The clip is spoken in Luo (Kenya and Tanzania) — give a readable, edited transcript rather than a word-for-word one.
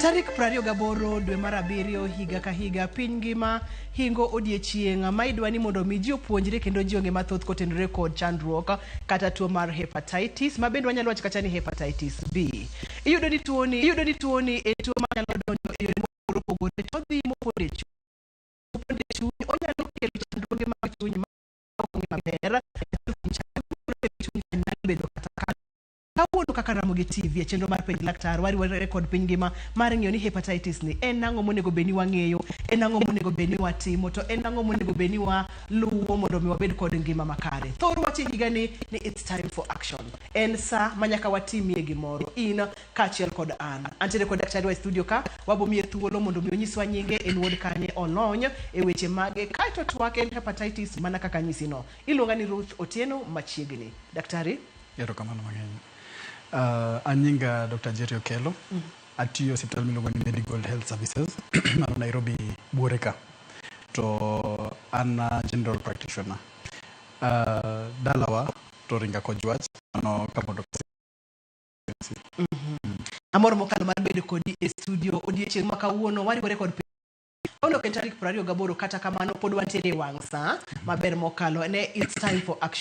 Tarik 28 dwe mar abiriyo higa ka higa piny ngima hingo odiechieng' ma idwa ni mondo mi ji opuonjre kendo ji ong'e mathoth kotenore kod chandruok kata tuo mar hepatitis ma bende wanyalo wacho kata ni hepatitis B. Iyudo ni tuoni en tuo manyalo donjo e yore mopogore opogore to odhi mopondo e chuny, mopondo e chuny. Onyalo kelo chandruoge mag chuny ma ok ong'e maber. Achiel kuom chandruoge chuny nyalo bedo kata kawuono kaka Ramogi TV e chenro mar Penj Laktar wariwore kod piny ngima mar ng'iyo ni hepatitis ni en ang'o monego bed ni wang'eyo, en ang'o monego bed ni watimo, to en ang'o monego bed ni waluwo mondo mi wabed kod ngima makare. Thor wach e higa ni it's time for action. En sa ma nyaka watimie gimoro, in kaachiel kod an. Antiere kod daktari wa e studio ka, wabo miye thuolo mondo mi onyiswa nyinge, en wuod kanye, olony e weche mage, kaeto twak en hepatitis mana kaka anyisi no. Iluonga ni Ruth Otieno machiegni. Daktari? Erokamano mang'eny. An nyinga Dr. Jerry Okello. Atiyo e osiptal miluongo ni Medigold Health Services mano Nairobi buore ka. To an a general practitioner. Dalawa to Ringa Kojwach mano Kabondo. Amor mokalo mar bedo kodi e studio odiechieng' ma kawuono. Wariwore kod kawuono ok en tarik 28, kata kamano pod wantiere e wang' sa maber mokalo ne it's time for action.